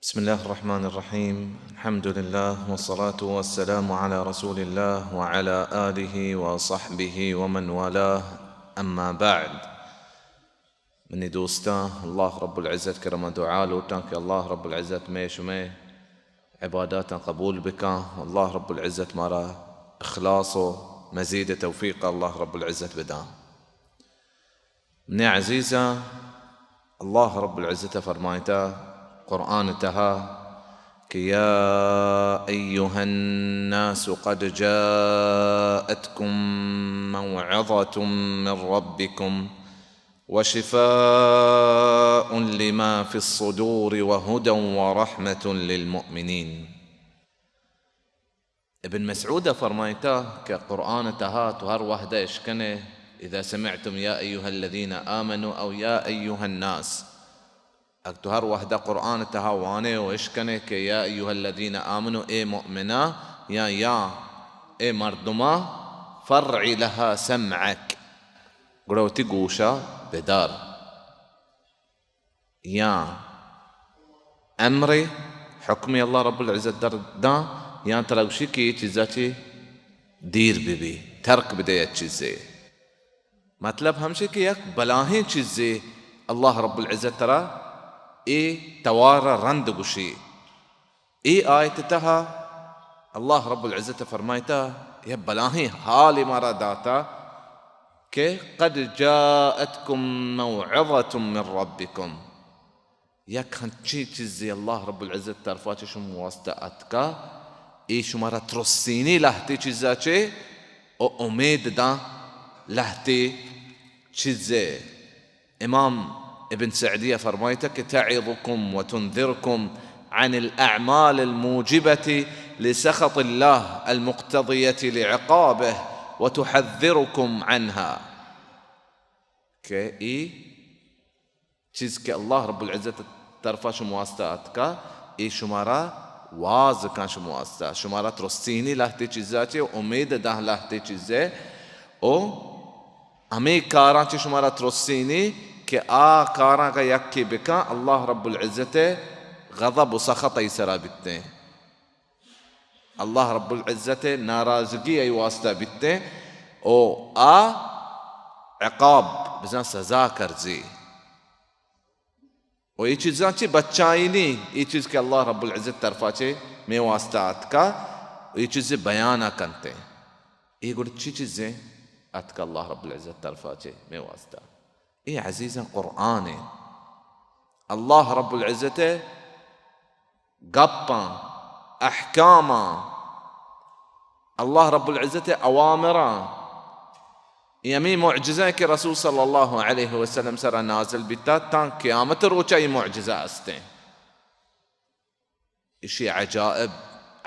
بسم الله الرحمن الرحيم. الحمد لله والصلاة والسلام على رسول الله وعلى آله وصحبه ومن والاه. أما بعد. منی دوستاں، اللہ رب العزت کرم ءَ دعا لوٹاں کہ اللہ رب العزت مئے شمئے عباداتاں قبول بکاں. اللہ رب العزت مارا اخلاص و مزید توفیق اللہ رب العزت بداں. منی عزیزاں، اللہ رب العزت فرمائتا قرآن تہا کہ يا أيها الناس قد جاءتكم موعظة من ربكم وشفاء لما في الصدور وهدى ورحمة للمؤمنين. ابن مسعود ءَ فرمائتا کہ قرآن ءِ تہا تو ہر وہدہ اشکنے، اذا سمعتم يا أيها الذين آمنوا او يا أيها الناس، اگر تو ہر وہدہ قرآن ءِ تہا وانے و اشکنے کہ يا أيها الذين آمنوا، اے مؤمناں، یا یا اے مردماں، فارع لها سمعك، گڑا وتی گوشا بدار. یا امرے، حکمے اللہ رب العزت در داں، یا ترا گوشی کہ اے چیزا چی دیر بہ بی، ترک بدے یک چیزے. مطلب ہمشی کہ یک بلاہیں چیزے اللہ رب العزت ترا اے توار رند گوشی. اے آیت تہا اللہ رب العزت فرمائتا، یہ بلاہیں حال مارا داتا کہ قد جاءتكم موعظة من ربكم، یک ہنچیں چیزے اللہ رب العزت طرفا چہ شما واسطہ اتکا، اے شمارا ترسینی لہتے چیزا چے و امید داں لہتے چیزے. امام ابن سعدی فرمائتا کہ تعظكم وتنذركم عن الأعمال الموجبة لسخط الله المقتضية لعقابه وتحذركم عنها، کہ ای چیز کہ اللہ رب العزت طرفا شما واسطہ اتکا، اے شمارا واز کن شما واسطہ، شمارا ترسینی لہتے چیزا چے، امید داں لہتے چیزے، او ہمے کاراں چہ شمارا ترسینی کہ آ کاراں اگاں یکے بکن، اللہ رب العزت غضب و سخط ای سرا بیتیں، اللہ رب العزت ناراضگی ای واسطہ بیتیں، او آ عقاب بزاں سزا کرزی. و اے چیزاں چہ بچائینی، اے چیز کہ اللہ رب العزت طرفا چہ مے واسطہ اتکا، و اے چیز بیانا کنتے. اے گڑ چی چیزیں اتکا اللہ رب العزت طرفا چہ مے واسطہ؟ اے عزیزاں قرآن ایں. اللہ رب العزت گپاں، احکاماں، اللہ رب العزت اوامراں، اے ہمے معجزہ کہ رسول صلی اللہ علیہ وسلم سرا نازل بیتا، تاں قیامت روچا اے معجزہ استیں. اشی عجائب،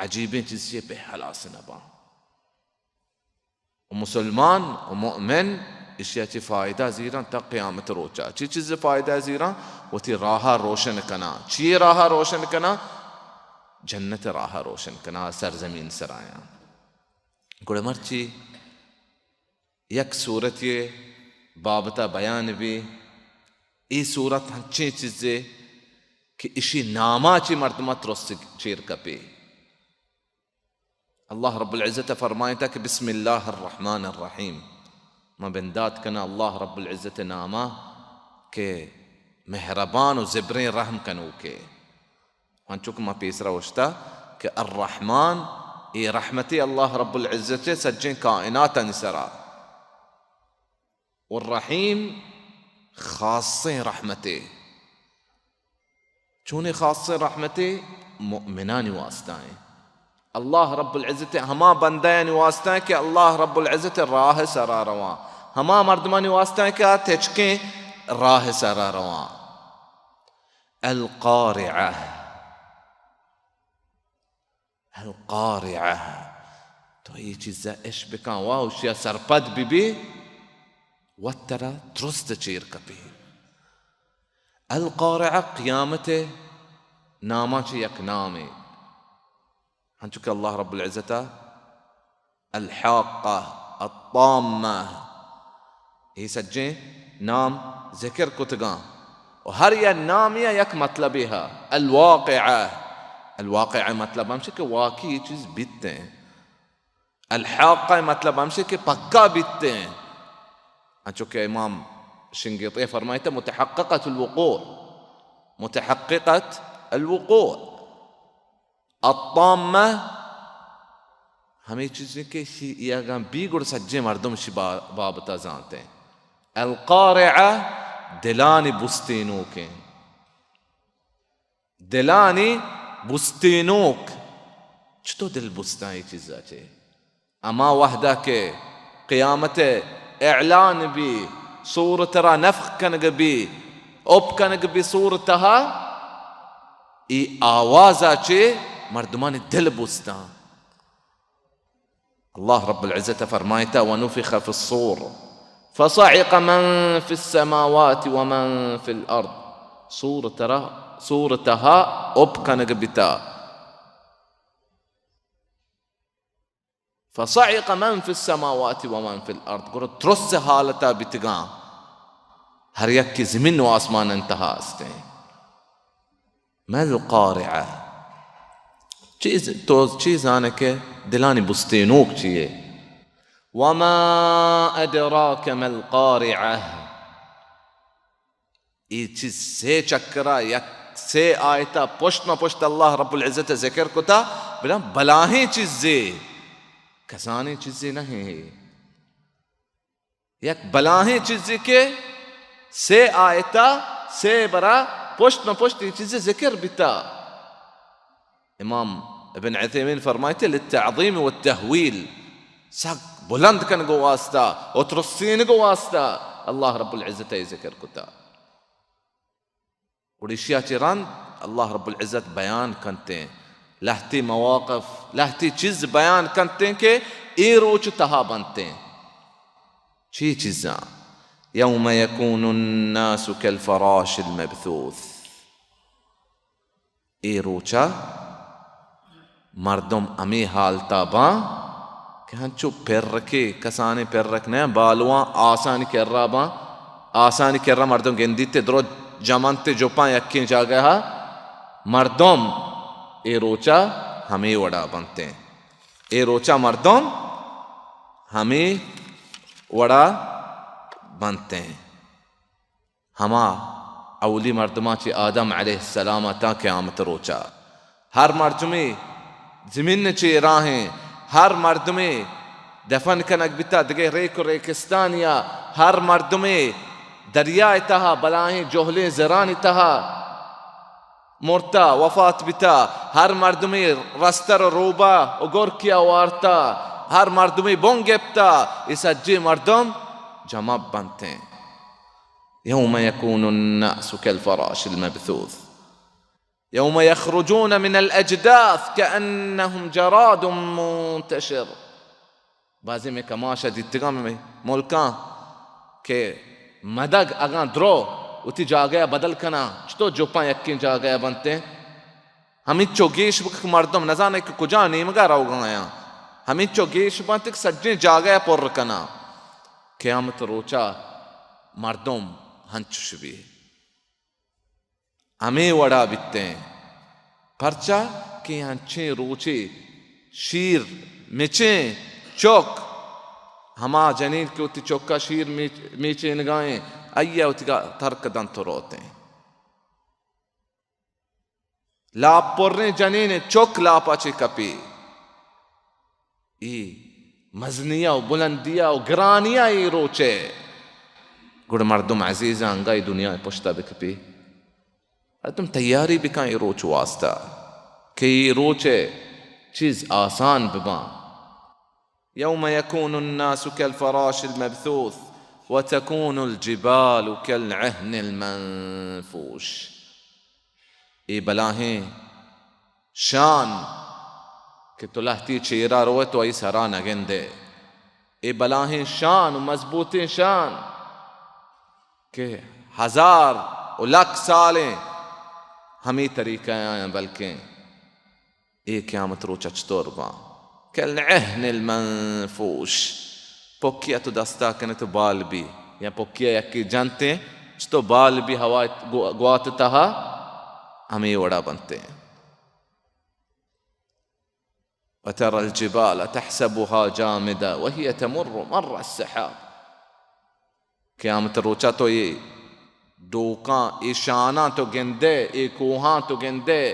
عجیبیں چیزے بہ ہلاس نباں. و مسلمان و مؤمن اشیا چی فائدہ زیراں تا قیامت روچا. چی چیز فائدہ زیراں؟ وتی راہ روشن کنا. چی راہ روشن کنا؟ جنت راہ روشن کنا، سرزمین سرایاں. گڑا مرچی یک سورتے بابتا بیان بی، اے سورت ہنچیں چیزے کہ اشی ناما چی مردمہ ترس چیر کپی. اللہ رب العزت فرمائتا کہ بسم اللہ الرحمن الرحیم، ما بندات کنا اللہ رب العزت ناما کہ مہربان و زبریں رحم کنوکے. انچو کہ ما پیسرا گوشتا کہ الرحمن، اے رحمتے اللہ رب العزت سجیں کائناتانی سرا، و الرحیم خاصیں رحمتے. چونیں خاصیں رحمتے؟ مؤمنانی واسطہ ایں. اللہ رب العزت ہما بندیانی واسطہ ایں کہ اللہ رب العزت راہ سرا رواں، ہما مردمانی واسطہ ایں کہ آ تچکیں راہ سرا رواں. القارعہ، القارعہ. تو اے چیزا اش بکن، وا اشیا سرپد ببی، وت ترا ترست چیر کپی. القارعہ قیامت ناما چہ یک نامے، ہنچو کہ اللہ رب العزت الحاقہ، الطامہ، اے سجیں نام ذکر کتگاں. و ہر یک نامے ءَ یک مطلبے ہا۔ الواقعہ، الواقعہ مطلب ہمشی کہ واقعی اے چیز بیتیں۔ الحاقہ مطلب ہمشی کہ پکا بیتیں۔ انچو کہ امام شنگیطی فرمائیتا، متحققۃ الوقوع، متحققۃ الوقوع۔ الطامہ، ہمے چیزیں کہ شی اے اگاں بی گڑا سجیں مردم شی با-، بابتا زانتیں۔ القارعہ، دلانی بستینوکیں۔ دلانی بستینوک۔ چتو دل بستاں اے چیزا چے؟ ہما وہدا کہ قیامت اعلان بی، صور ترا نفخ کنگ بی، اپ کنگ بی صور تہا، اے آوازا چے مردمانی دل بستاں۔ اللہ رب العزت فرمائتا، ونفخ فی الصور فصعق من فی السماوات ومن فی الارض۔ صور ترا، صور تہا اپ کنگ بتا۔ فصعق من فی السماوات ومن فی الارض، گڑا ترس حالتا بیتگاں ہر یکے زمین و آسمان انتہا استیں۔ ما القارعہ، چیز، تو چی زانے کہ دلانی بستینوک چیے؟ وما ادراک ما القارعہ۔ اے چیز سے چکرا یک سے آیتا پشت ما پشت اللہ رب العزت ذکر کتا، بلا بلاہیں چیزے، کسانیں چیزے نہیں۔ یک بلاہیں چیزے کہ سے آیتا سے برا پشت ما پشت اے چیزے ذکر بیتا۔ امام ابن عثیمین فرمائیتے، للتعظیم والتہویل، سک بلند کنگ واسطہ و ترسینگ واسطہ اللہ رب العزت ء ذکر کتا۔ گڑا ایشیا چہ رند اللہ رب العزت بیان کنتیں لہتی مواقف، لہتی چیز بیان کنتیں کہ اے روچ تہا بنتیں۔ چی چیزاں؟ یوم یکون الناس کالفراش المبثوث۔ اے روچا مردم ہمے حالتا باں کہ ہنچو پرکے، کسانیں پرک نہ، بالواں آسانی کرا باں، آسانی کرا مردم گندیت درو جمنت جپاں یکیں جاگہا۔ مردم اے روچا ہمے وڑا بنتیں۔ اے روچا مردم ہمے وڑا بنتیں۔ ہما اولی مردماں چہ آدم علیہ السلام ء تاں قیامت روچا ہر مردمے زمین چہ راہیں، ہر مردمے دفن کنگ بیتا دگہ ریک و ریکستانیا، ہر مردمے دریائے تہا بلاہیں جہلیں زرانی تہا مرتا، وفات بیتا، ہر مردمے رستر و روبا و گرکیا وارتا، ہر مردمے بن گپتا، اے سجے مردم جمع بنتیں۔ یوم یکون الناس کالفراش المبثوث، یوم یخرجون من الاجداث کأنهم جراد منتشر۔ بازیں مئے کماش ء دیتگاں مئے ملکاں کہ مدگ اگاں درو وتی جاگہ ء بدل کناں، چتو جپاں یکیں جاگہ ء بنتیں۔ ہمینچو گیش بک مردم نزانیں کہ کجا نیمگا روگا آیاں۔ ہمینچو گیش بنت کہ سجیں جاگہ ء پر کناں۔ قیامت روچا مردم ہنچش بی۔ ہمے وڑا بیتیں۔ پرچا کہ انچیں روچے شیر مچیں چک، ہما جنین کہ وتی چکا شیر میچ-، میچینگائیں، آئیا وتیگا ترک دنت و روتیں۔ لاپ پریں جنین چک لاپا چے کپی۔ اے مزنیا و بلندیا و گرانیا اے روچے۔ گڑا مردم عزیزاں انگا اے دنیا پشتا بکپی۔ مردم تیاری بکن اے روچ واسطہ کہ اے روچے چیز آسان بباں۔ یوم یکون الناس کالفراش المبثوث وتکون الجبال کالعہن المنفوش۔ اے بلاہیں شان کہ تو لہتی چیرا روئے تو آئی سرا نگندے۔ اے بلاہیں شان و مضبوطیں شان کہ ہزار و لکھ سالیں ہمے طریقہ آیاں، بلکیں اے قیامت روچ ء چطور باں؟ کالعہن المنفوش، پکی ء تو دستا کنے تو بال بی، یا پکی ء یکے جنتیں، چتو بال بی ہوا گو-، گوات تہا ہمے وڑا بنتے۔ وترى الجبال تحسبها جامدة وهي تمر مر السحاب۔ قیامت روچا تو اے ڈوکاں، اے شاناں تو گندے، اے کوہاں تو گندے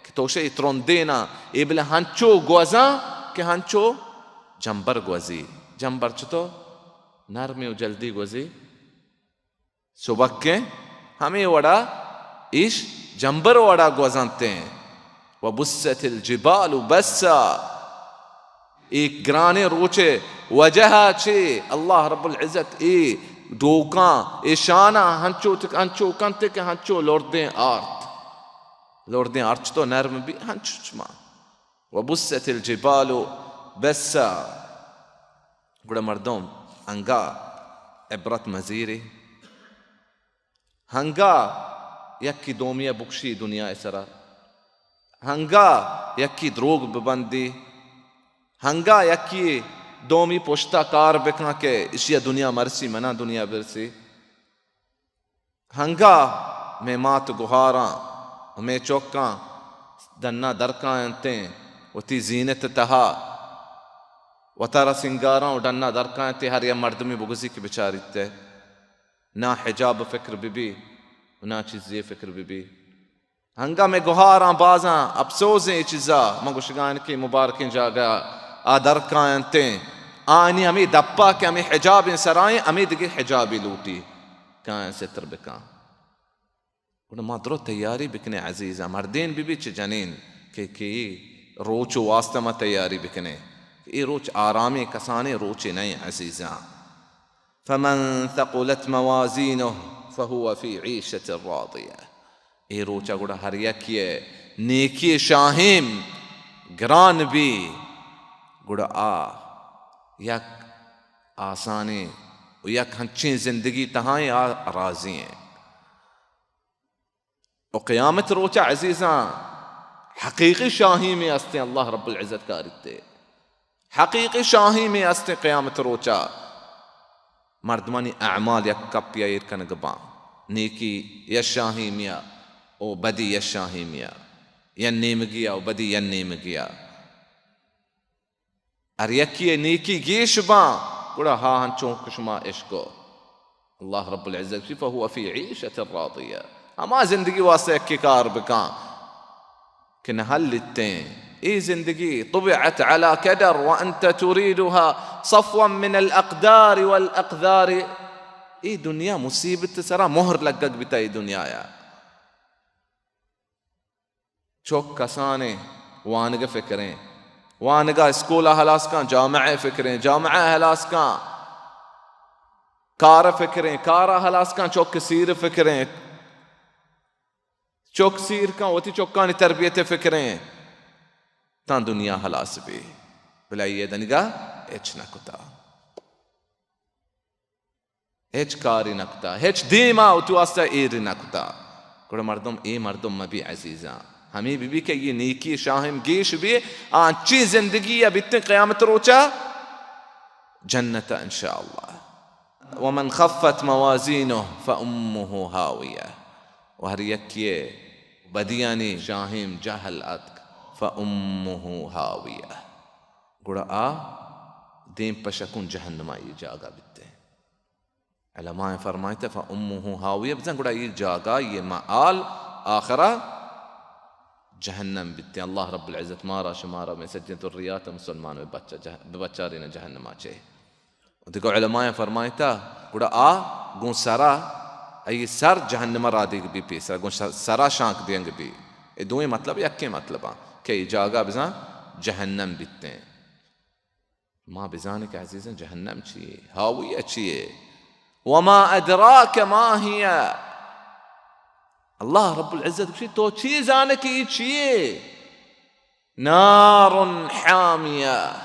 کہ تو شے ترندینا، اے بلے ہنچو گوزاں کہ ہنچو جمبر گوزی۔ جمبر چتو نرمی و جلدی گوزی۔ سبکیں ہمے وڑا ایش جمبر وڑا گوزنتیں۔ وبست الجبال بسا۔ اے گرانیں روچے وجہ چے اللہ رب العزت اے ڈوکاں، اے شاناں ہنچو تک، ہنچو کنت کہ ہنچو لردیں آرت۔ لردیں آرت چتو نرم بی، ہنچو چما۔ وبست الجبال بسا۔ گڑا مردم انگا عبرت مزیری۔ ہنگا یکی دومی ء بکشی دنیا ء سرا۔ ہنگا یکی دروگ ببندی۔ ہنگا یکی دومی پشتا کار بکن کہ اشی ء دنیا مرسی، منا دنیا برسی۔ ہنگا مئے مات گہاراں و مئے چکاں ڈنا درکاینتیں وتی زینت تہا، وتارا سنگاراں و ڈنا درکاینتیں، ہر یک مردمی بگوزی کہ بچاریت ء نا حجاب فکر ببی و نا چیزی فکر ببی۔ ہنگا مئے گہاراں بازاں اپسوزیں اے چیزا، من گوشگا آں کہ مبارکیں جاگہ آ درکاینتیں، آنی ہمے دپا کہ ہمے حجابیں سرائیں، ہمے دگہ حجابے لوٹی کاین ستر بکاں۔ گڑا ما درو تیاری بکنیں عزیزاں، مردین ببی چہ جنین، کہ، کہ اے روچ و واسطہ ما تیاری بکنیں کہ اے روچ آرامیں کسانیں روچے نئیں عزیزاں۔ فمن ثقلت موازینه فهو في عيشة راضية۔ اے روچا گڑا ہر یکے ء نیکی شاہیم گران بی، گڑا آ یک آسانیں و یک ہنچیں زندگی تہائیں آ راضی ہیں۔ و قیامت روچا عزیزاں، حقیقی شاہیمے استیں، اللہ رب العزت کاریتے۔ حقیقی شاہیمے استیں قیامت روچا۔ مردمانی اعمال یک کپیا ایر کنگ باں۔ نیکی یا شاہیمیا و بدی یا شاہیمیا، یا نیمگیا و بدی یا نیمگیا۔ ہر یکے ء نیکی گیش باں، گڑا ہا ہنچو کہ شما اشکو۔ اللہ رب العزت گوشی، فهو في عيشة راضية۔ ہما زندگی واسطہ یکے کار بکاں کہ نہ ہلتیں۔ اے زندگی طبعت على قدر وأنت تريدها صفوا من الأقدار والأقذار۔ اے دنیا مصیبت سرا مہر لگگ بتا اے دنیا یا۔ چک کسانیں وانگ ء فکریں، وانگ ء اسکول ء ہلاس کن، جامعہ ء فکریں، جامعہ ء ہلاس کن، کار ء فکریں، کار ء ہلاس کن، چک سیر ء فکریں، چک سیر کن، وتی چکانی تربیت ء فکریں، تاں دنیا ہلاس بی، بلے آئی ء دنیگا ہچ نہ کتا۔ ہچ کارے نہ کتا، ہچ دیما وتی واسطہ ایر نہ کتا۔ گڑا مردم، اے مردم مبی عزیزاں۔ ہمے ببی کہ اے نیکی شاہیم گیش بی، آ انچیں زندگی ء بیتیں قیامت روچا جنت ء انشاءاللہ۔ ومن خفت موازینه فامه هاویہ۔ و ہر یکے بدیانی شاہیم جہل اتک، فامه هاویہ۔ گڑا آ دیم پہ شکون جہنم ء اے جاگہ بیتیں۔ علماء فرمائیتا، فامه هاویہ، بزاں گڑا اے جاگہ، اے مآل آخرا جہنم بیتیں۔ اللہ رب العزت مارا شمارا مئے سجیں ذریات مسلمان بہ بچا جہ-، بہ بچارین جہنما چے۔ و دگہ علماء فرمائیتا، گڑا آ گوں سرا، اے سر جہنم را دیگ بی پیسرا، گوں سر-، سرا شانک دینگ بی۔ اے دوئیں مطلب یکیں مطلباں کہ اے جاگہ بزاں جہنم بیتیں۔ ما بزانیں کہ عزیزاں جہنم چی یے، ہاویہ چی یے؟ وما ادراک ما ہی۔ اللہ رب العزت گوشی، تو چی زانے کہ اے چی یے؟ نار حامیہ،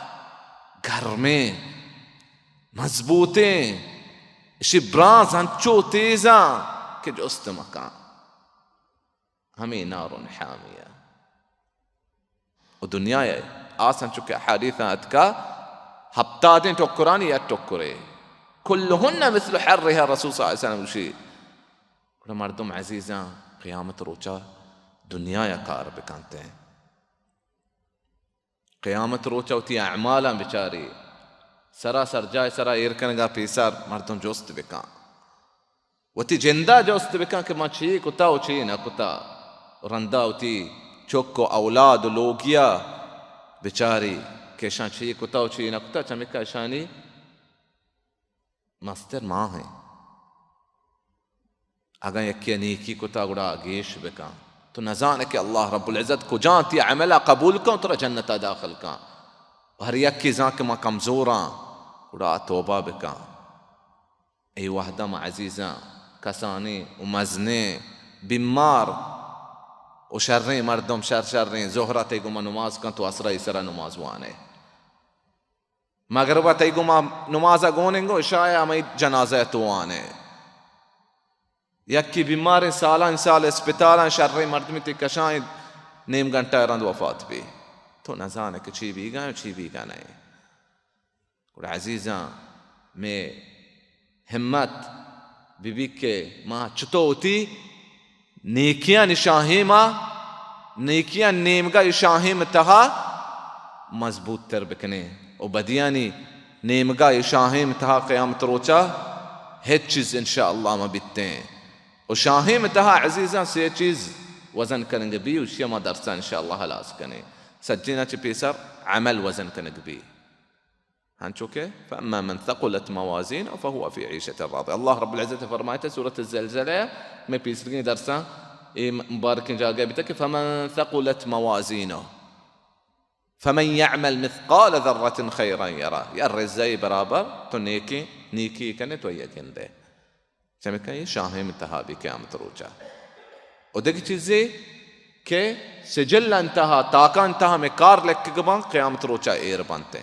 گرمیں، مضبوطیں، اشی برانز انچو تیزاں کہ جست مکان۔ ہمے نار حامیہ۔ و دنیا ء آس انچو کہ احادیث اتکا، ہپتادیں ٹکرانی یک ٹکرے۔ کلہن مثل حرها، رسول صلی اللہ علیہ وسلم گوشی، گڑا مردم عزیزاں، قیامت روچا دنیا ءَ کار بکنت۔ قیامت روچا وتی اعمالاں بچاری، سرا سرجاہ سرا ایر کنگا پیسر مردم جست بکن۔ وتی جندا جست بکن کہ من چی کتا و چی نہ کتا۔ رندا وتی چک و اولاد و لوگیا بچاری کہ اشاں چی کتا و چی نہ کتا، چمیکا اشانی مستر ما ہیں۔ اگاں یکے نیکی کتا گڑا گیش بکن۔ تو نزانے کہ اللہ رب العزت کجان تی عملا قبول کن، ترا جنتا داخل کن۔ ہر یکے زان کہ ما کمزوراں، گڑا توبہ بکن۔ اے وہدا ما عزیزاں، کسانیں و مزنیں، بیمار و شریں مردم، شر شریں، ظہرا تئی گوما نماز کن، تو عصرا ای سرا نماز وانے۔ مغربا تئی گوما نمازا گون انگو، عشاء ہمے جنازہ تو وانے۔ یکی بیماریں، سالان سال اسپتالاں، شریں مردمی تئی کشائیں، نیم گھنٹہ رند وفات بی۔ تو نزانے کہ چی بیگا و چی بیگا نہیں۔ گڑا عزیزاں، مے ہمت بہ بی کہ ما چتو وتی نیکیانی شاہیما، نیکیان نیمگا ای شاہیم تہا مضبوط تر بکنیں و بدیانی نیمگا ای شاہیم تہا قیامت روچا ہچ چیز انشاءاللہ ما بیتیں۔ و شاہیم تہا عزیزاں سے چیز وزن کنگ بی، و اشیا ما درسا انشاءاللہ ہلاس کنیں۔ سجینا چہ پیسر عمل وزن کنگ بی۔ ہنچو کہ فاما من ثقلت موازینه فهو فی عیشة راضیہ۔ اللہ رب العزت فرمائتا سورۃ الزلزلہ، مے پیسرگیں درساں اے مبارکیں جاگہ بیتا کہ فمن ثقلت موازینه فمن یعمل مثقال ذرة خیرا یره۔ یا رزہ برابر تو نیکی، نیکی کنے تو یہ گندے۔ چمیکا یہ شاہیم تہا بی قیامت روچا۔ و دگہ چیزے کہ سجل انتہا، تاکان تہا میں کار لکھگ باں، قیامت روچا ایر بنتے۔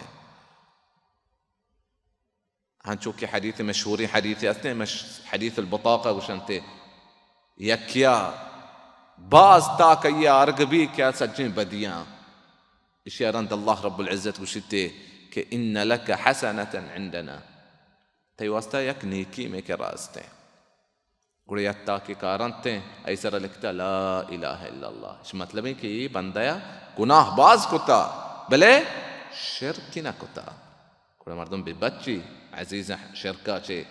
ہنچو کہ حدیث مشہوری حدیث ہستے، مش-، حدیث البطاقہ گوشنتے، یکیا باز تاکیا ارگ بی کہ سجیں بدیاں۔ اشیا رند اللہ رب العزت گوشتے کہ ان لک حسنة عندنا۔ تئی واسطہ یک نیکی میں کہ راستیں۔ گڑا یک تاکے کارنتیں، ای سرا لکھتا لا الہ الا اللہ۔ اش مطلب ہے کہ یہ بندہ گناہ باز کتا، بلے شرک نہ کتا۔ گڑا مردم بہ بچی، عزیز شرکا چے،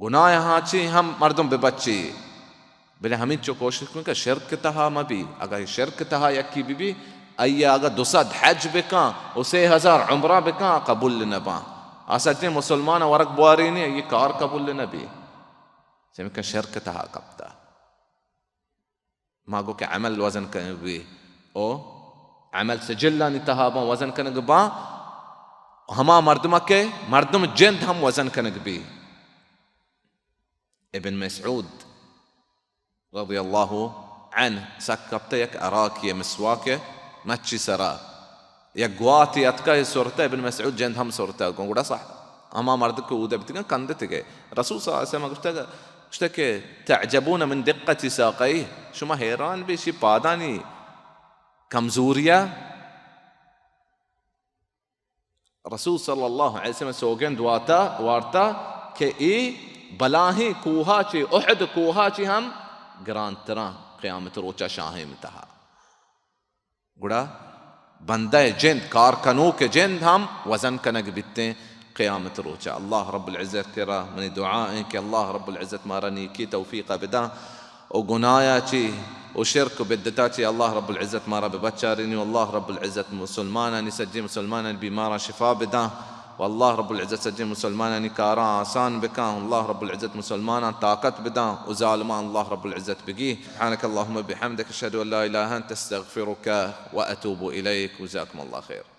گناہ ہاں چے ہم مردم بہ بچی۔ بلے ہمینچو کوشش کن کہ شرک تہا مہ بی۔ اگاں شرک تہا یکی بہ بی، آئی اگاں دو سد حج بکاں و سے ہزار عمرہ بکاں، قبول نہ باں۔ آ سجیں مسلمان ورگ بوارینی، آئی کار قبول نہ بی۔ چمیکا شرک تہا کپتا۔ ما گو کہ عمل وزن کنگ بی۔ او عمل سجلانی تہا باں وزن کنگ باں۔ ہما مردمہ کہ مردم جند ہم وزن کنگ بی۔ ابن مسعود رضی اللہ عنہ سک کپتہ یک عراقی مسواک مچی سرا، یک گواتی اتکا، یہ سرتہ، ابن مسعود جند ہم سرتہ، گوں گڑا صح۔ ہما مرد کہ اودہ بیتگاں کندتگے۔ رسول صلی اللہ علیہ وسلم گوشتہ، گوشتہ کہ تعجبون من دقة ساقیہ، شما حیران بی شی پادانی کمزوریا؟ رسول صلی اللہ علیہ وسلم سوگند واتا، وارتا کہ اے بلاہیں کوہا چے، احد کوہا چے ہم گرانتراں قیامت روچا شاہیں تہا۔ گڑا بندہ جند، کار کنوک جند ہم وزن کنگ بیتیں قیامت روچا۔ اللہ رب العزت کرا منی دعا ایں کہ اللہ رب العزت مارا نیکی توفیق بداں۔ و گناہا چی و شرک و بدعتا چی اللہ رب العزت مارا ببچارینی و اللہ رب العزت مسلمانانی، سجیں مسلمانانی بیماراں شفا بداں و اللہ رب العزت سجیں مسلمانانی کاراں آسان بکاں۔ اللہ رب العزت مسلماناں طاقت بداں و ظالماں اللہ رب العزت بگی۔ سبحانك اللهم وبحمدك، اشهد ان لا اله الا انت، استغفرك واتوب اليك۔ جزاكم الله خير۔